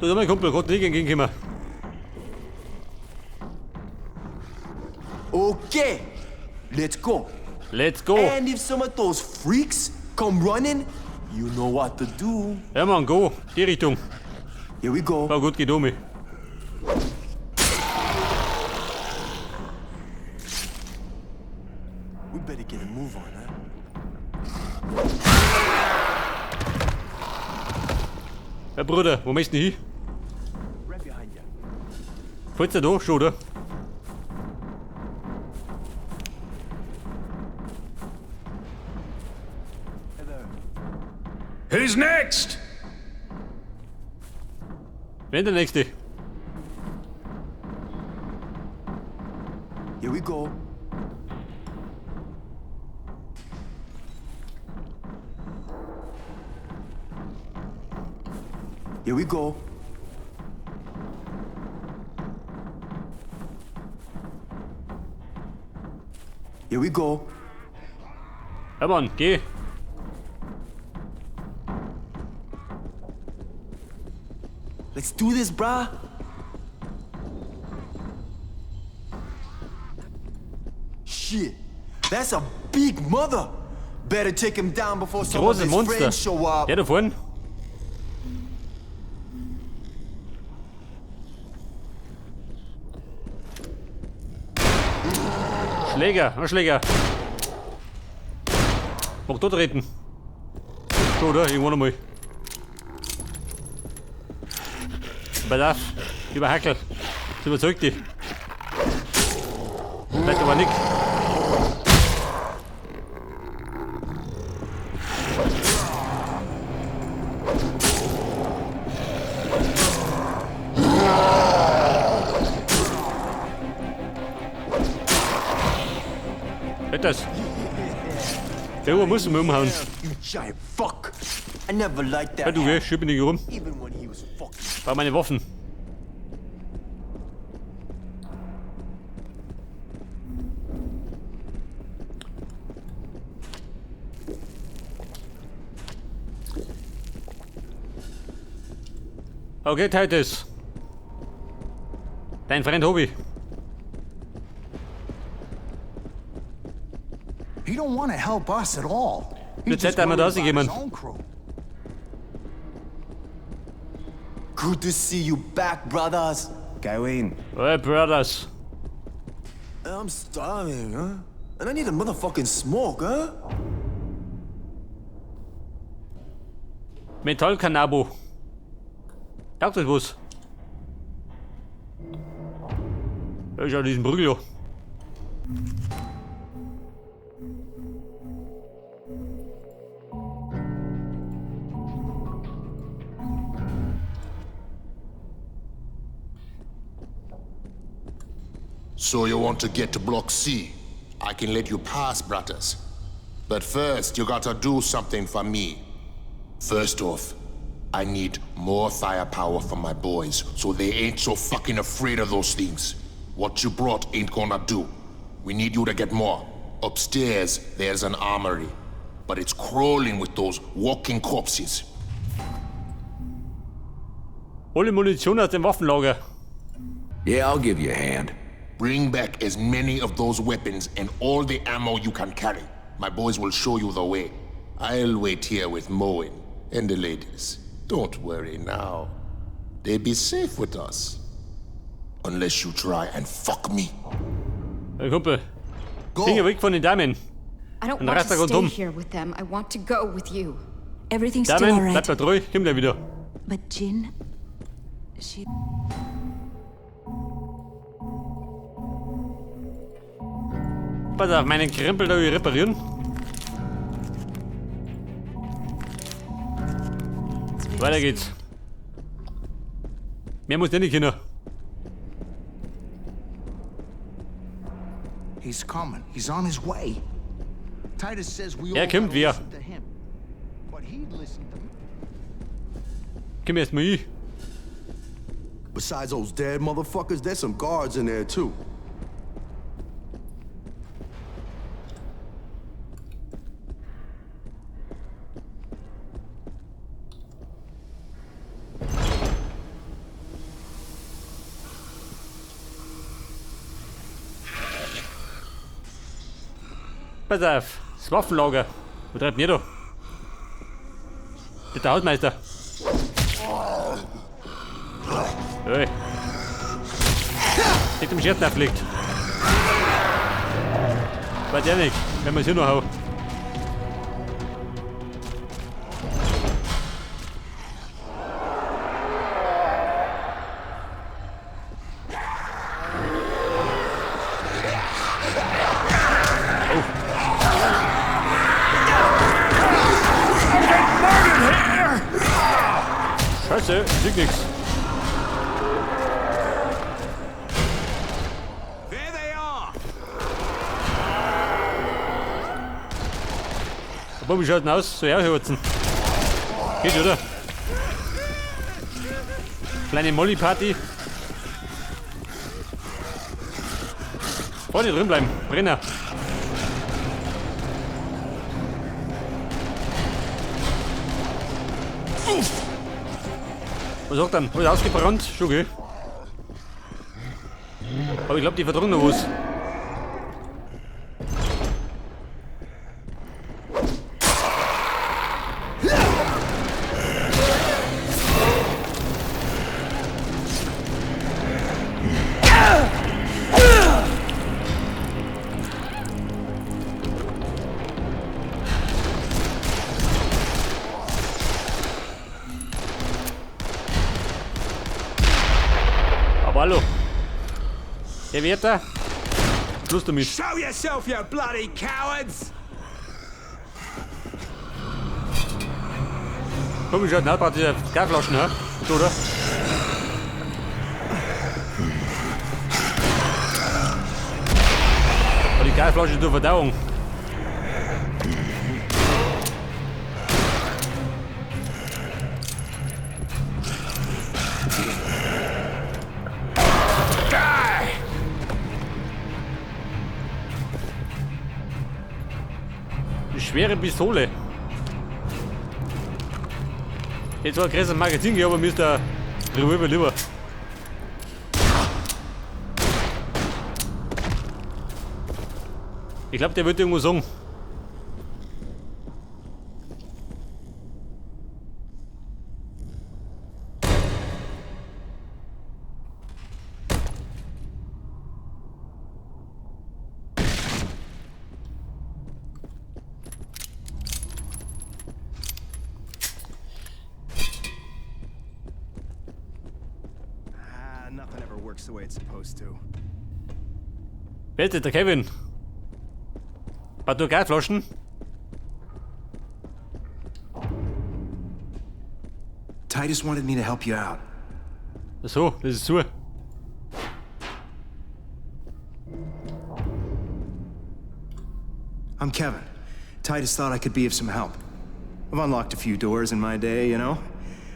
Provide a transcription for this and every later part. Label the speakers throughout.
Speaker 1: Da ist mein Kumpel, konnte nicht entgegenkommen.
Speaker 2: Okay, let's go.
Speaker 1: Let's go.
Speaker 2: And if some of those freaks come running, you know what to do.
Speaker 1: Ja, Mann, go. Die Richtung.
Speaker 2: Here we go.
Speaker 1: War gut, geht um mich.
Speaker 2: We better get a move on, huh?
Speaker 1: Ja, Bruder, wo möchtest du hin?
Speaker 2: Right behind you.
Speaker 1: Fällt's da schon, oder?
Speaker 3: Who's next?
Speaker 1: Wer der Nächste?
Speaker 2: Here we go. Here we go. Here we go.
Speaker 1: Ja, Mann, geh.
Speaker 2: Let's do this, brah. Shit, that's a big mother. Better take him down before some of
Speaker 1: Große
Speaker 2: his
Speaker 1: Monster.
Speaker 2: friends show up.
Speaker 1: Der da vorne. Schläger, ein Schläger. Mag da treten. So, oder? Irgendwann einmal. Pass auf, über Hackel. Das überzeugt dich. Vielleicht aber nicht. Das. Der Uhr muss umhauen.
Speaker 2: You giant fuck. I never liked that.
Speaker 1: Ja, du, gell, schieb mich nicht rum.
Speaker 2: Even when he was fucking.
Speaker 1: Brauch meine Waffen. Okay, Titus. Dein Freund Hobby.
Speaker 4: He don't want to help us at all. He's
Speaker 1: Wird Zeit,
Speaker 4: just
Speaker 1: dass wir da
Speaker 4: worried about his
Speaker 1: rauskommen.
Speaker 4: own crew.
Speaker 2: Good to see you back, brothers.
Speaker 5: Go in.
Speaker 1: Hey, Brothers.
Speaker 2: I'm starving, huh? And I need a motherfucking smoke, huh?
Speaker 1: Metallkanabo. Taugt das was? Ja, schau diesen Prügel ja.
Speaker 6: So you want to get to Block C? I can let you pass, brothers. But first, you gotta do something for me. First off, I need more firepower for my boys, so they ain't so fucking afraid of those things. What you brought ain't gonna do. We need you to get more. Upstairs, there's an armory, but it's crawling with those walking corpses.
Speaker 1: Hol die Munition aus dem Waffenlager.
Speaker 7: Yeah, I'll give you a hand.
Speaker 6: Bring back as many of those weapons and all the ammo you can carry. My boys will show you the way. I'll wait here with Moen and the ladies. Don't worry now. They be safe with us. Unless you try and fuck me.
Speaker 1: Hey, Kumpel.
Speaker 4: Go.
Speaker 1: Finger weg von den Damen.
Speaker 8: I don't
Speaker 1: Und
Speaker 8: want
Speaker 1: Rasta
Speaker 8: to
Speaker 1: kommt
Speaker 8: stay
Speaker 1: um.
Speaker 8: here with them. I want to go with you.
Speaker 9: Everything's still
Speaker 1: Damen,
Speaker 9: all right.
Speaker 1: bleibt mal treu. Komm gleich wieder.
Speaker 9: But Jin, she.
Speaker 1: Pass auf, meinen Krempel da reparieren. Weiter geht's. Mehr muss der nicht können.
Speaker 4: He's coming. He's on his way. Titus says we
Speaker 1: Er
Speaker 4: all
Speaker 1: kommt
Speaker 4: gotta
Speaker 1: wer.
Speaker 4: listen to him. But he'd listen to me.
Speaker 1: Komm erst mal hin.
Speaker 10: Besides those dead motherfuckers, there's some guards in there too.
Speaker 1: Pass auf, das Waffenlager. Wo treibt denn ihr da? Das ist der Hausmeister. Hey. Nicht im Scherzen aufgelegt. Weiß ja nicht, wenn wir es hier noch hauen. Scheiße, ich sieh nix.
Speaker 7: There they are!
Speaker 1: Aber wie schaut denn aus? So herhürzen. Geht, oder? Kleine Molly-Party. Vorne drin bleiben. Brenner. Was sagt dann? Alles ausgebrannt? Schon, gell? Aber ich glaub, die verdrängen noch was. Aber hallo. Der Wärter. Schluss damit.
Speaker 7: Show yourself, you bloody cowards!
Speaker 1: Komm, ich schaut denn aus, diese Gasflaschen, hä? So, oder? Aber die Gasflasche zur Verdauung. Die schwere Pistole. Jetzt war ein größeres Magazin, aber mir ist der Revolver lieber. Ich glaub, der wird irgendwo sagen.
Speaker 3: Ah, nothing ever works the way it's supposed to.
Speaker 1: Wer ist denn der Kevin? Hat nur Gasflaschen?
Speaker 3: Titus wanted me to help you out.
Speaker 1: Ach so, das ist zu.
Speaker 3: I'm Kevin. Titus thought I could be of some help. I've unlocked a few doors in my day, you know?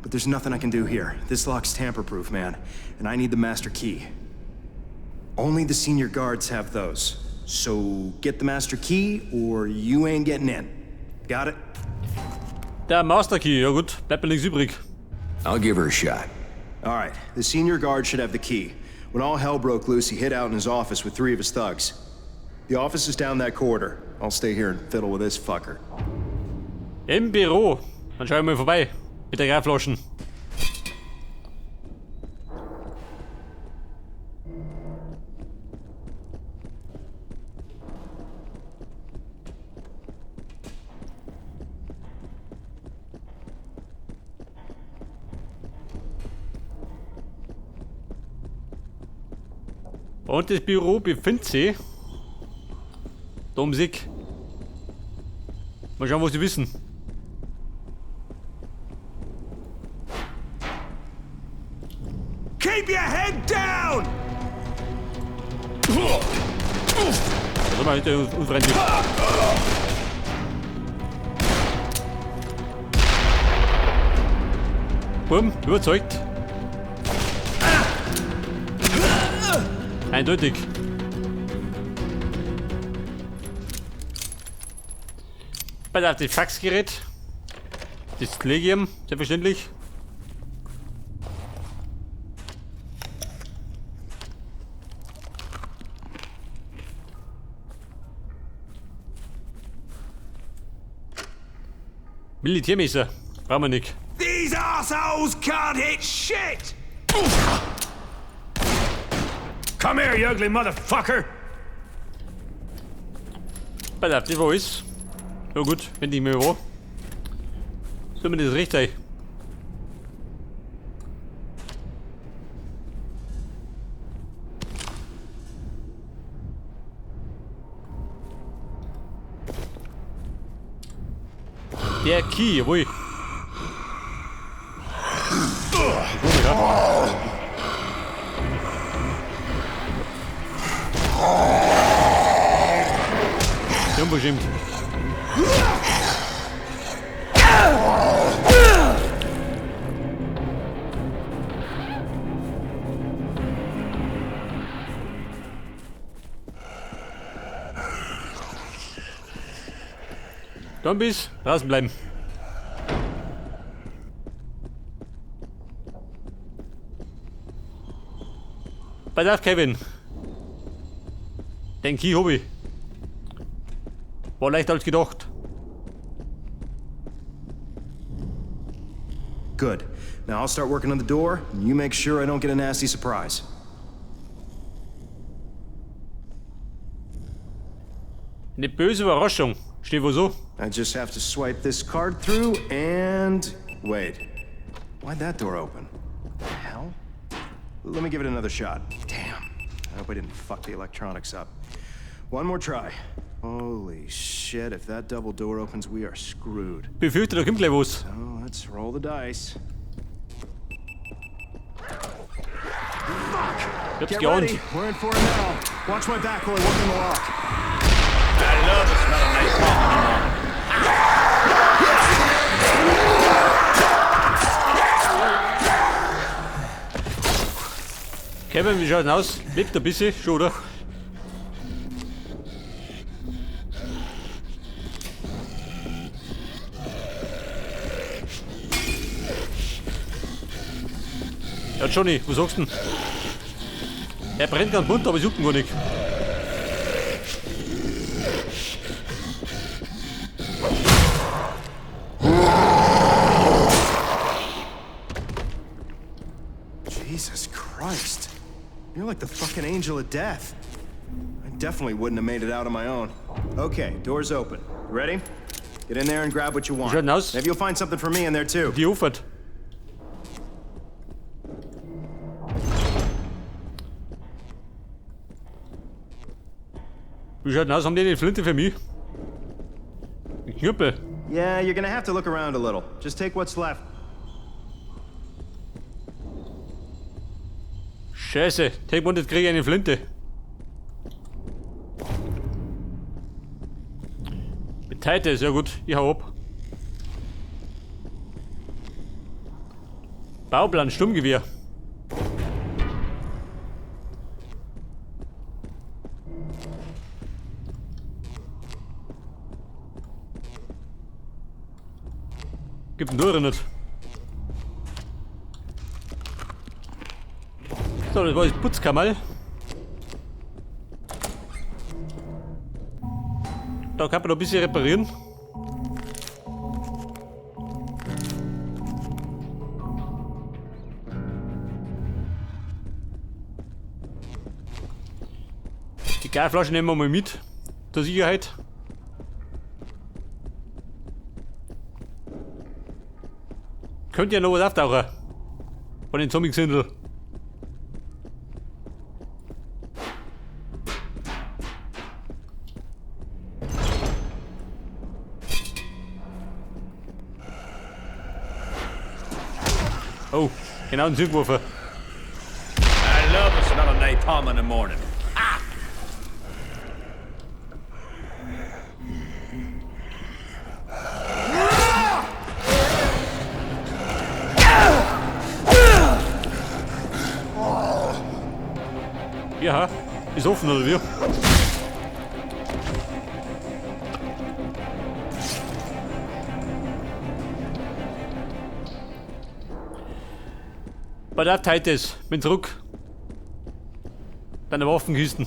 Speaker 3: But there's nothing I can do here. This lock's tamper-proof, man. And I need the master key. Only the senior guards have those. So get the master key or you ain't getting in. Got it?
Speaker 1: Der Master Key, ja gut, bleibt mir nichts übrig.
Speaker 7: I'll give her a shot.
Speaker 3: All right, the senior guard should have the key. When all hell broke loose, he hid out in his office with 3 of his thugs. The office is down that corridor. I'll stay here and fiddle with this fucker.
Speaker 1: Im Büro. Dann schau ich mal vorbei. Mit der Greiflaschen. Und das Büro befindet sich da um sich. Mal schauen, was sie wissen.
Speaker 7: Keep your head down!
Speaker 1: Was immer hinter uns unfreundlich. Bumm, überzeugt. Eindeutig. Bei der Faxgerät. Das Legium, selbstverständlich. Militärmesser. Brauchen wir nicht.
Speaker 7: These assholes can't hit shit! Come here, you ugly motherfucker!
Speaker 1: Pass auf, das war alles. Ja gut, wenn nicht mehr war. Soll mir das recht sein? Der Key, jawohl. Ja. Unbestimmt. Zombies, draußen bleiben. Pass auf, Kevin. Den Key hab ich. War leichter als gedacht.
Speaker 3: Good. Now I'll start working on the door, and you make sure I don't get a nasty surprise.
Speaker 1: Eine böse Überraschung. Steht wohl so.
Speaker 3: I just have to swipe this card through and... Wait. Why'd that door open? The hell? Let me give it another shot. Damn. I hope I didn't fuck the electronics up. One more try. Holy shit, if that double door opens, we are screwed.
Speaker 1: Befürchte, da kommt gleich was.
Speaker 3: So let's roll the dice.
Speaker 1: Ich hab's
Speaker 3: Get
Speaker 1: geahnt.
Speaker 3: ready. We're in for it now. Watch my back while I work on the lock.
Speaker 5: I love the smell of napalm in the morning.
Speaker 1: Kevin, wie schaut's denn aus? Lebt ein bisschen, schon, oder? Ja, Johnny, was sagst du denn? Er brennt ganz bunt, aber es juckt ihn gar nicht.
Speaker 3: Jesus Christ. You're like the fucking angel of death. I definitely wouldn't have made it out on my own. Okay, door's open. You ready? Get in there and grab what you want.
Speaker 1: Schaut denn aus?
Speaker 3: Maybe you'll find something for me in there too.
Speaker 1: Die Auffahrt. Wie schaut denn aus? Haben die eine Flinte für mich? Ein Knüppel.
Speaker 3: Yeah, you're gonna have to look around a little. Just take what's left.
Speaker 1: Scheiße, Take one, jetzt krieg ich eine Flinte. Mit Titus, ja gut, ich hau ab. Bauplan, Sturmgewehr. Gibt nur nicht. So, das war das Putzkammerl. Da kann man noch ein bisschen reparieren. Die Gasflasche nehmen wir mal mit. Zur Sicherheit. Könnte ja noch was auftauchen. Von den Zombie-Gesindel. Oh, genau ein Zugwurfer.
Speaker 5: I love the smell of napalm in the morning.
Speaker 1: Ja, ist offen oder wie? Bei der Titus, bin zurück. Deine Waffenkisten.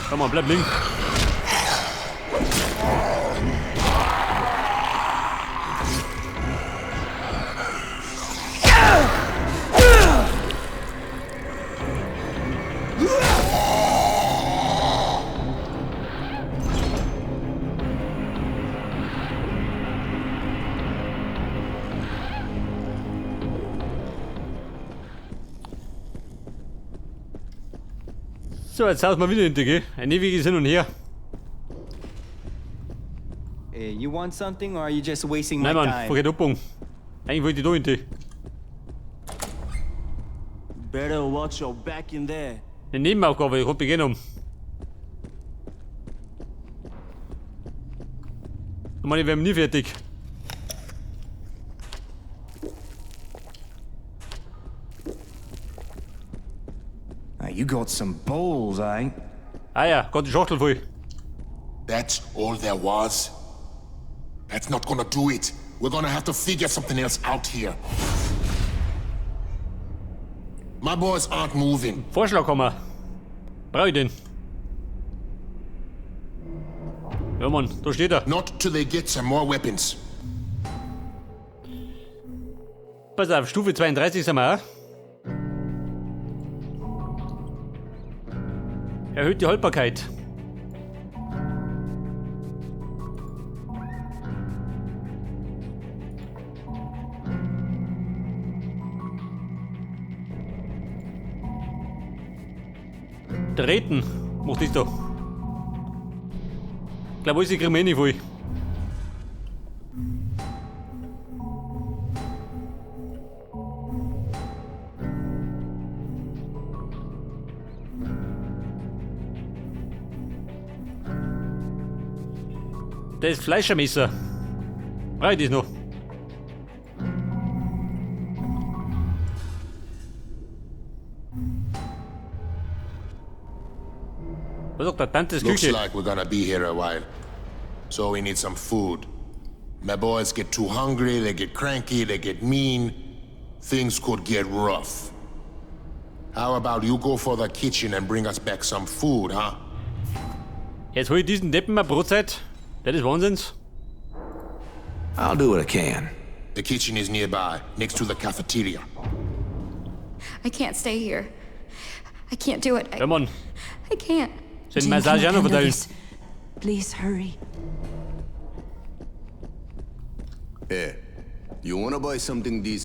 Speaker 1: Komm mal, bleib liegen. So, jetzt haus mal wieder hinter, gell? Ein ewiges Hin und Her.
Speaker 2: Hey, you want something or are you just wasting my
Speaker 1: Nein, Mann,
Speaker 2: time?
Speaker 1: forget Abbogen. Eigentlich wollte ich da hinter.
Speaker 11: Better watch your back in there.
Speaker 1: Eine Nebenaufgabe, ich hab begonnen. Ich meine, wir werden nie fertig.
Speaker 3: Now, you got some balls, eh?
Speaker 1: Ah ja, Gott, die Schachtel voll.
Speaker 6: That's all there was? That's not gonna do it. We're gonna have to figure something else out here. My boys aren't moving.
Speaker 1: Vorschlag haben wir. Brauch ich den? Ja, Mann, da steht er.
Speaker 6: Not till they get some more weapons.
Speaker 1: Pass auf, Stufe 32 sind wir auch. Erhöht die Haltbarkeit. Treten. Macht das da. Ich glaube, alles kriegen wir eh nicht voll. Das ist Fleischermesser. Brauch ich das noch? Was sagt der Tantes
Speaker 6: Looks
Speaker 1: Küche?
Speaker 6: like we're gonna be here a while. So we need some food. My boys get too hungry, they get cranky, they get mean. Things could get rough. How about you go for the kitchen and bring us back some food, huh?
Speaker 1: Jetzt hol ich diesen Deppen mal Brotzeit. Das ist Wahnsinns.
Speaker 4: I'll do what I can.
Speaker 6: The kitchen is nearby, next to the cafeteria.
Speaker 8: I can't stay here. I can't do it.
Speaker 1: Ja, Mann.
Speaker 8: I can't.
Speaker 1: Soll die
Speaker 9: Jin
Speaker 1: Massage
Speaker 9: cannot
Speaker 1: auch noch
Speaker 9: handle
Speaker 1: verteilen?
Speaker 9: this. Please hurry.
Speaker 10: Hey, you wanna buy something decent?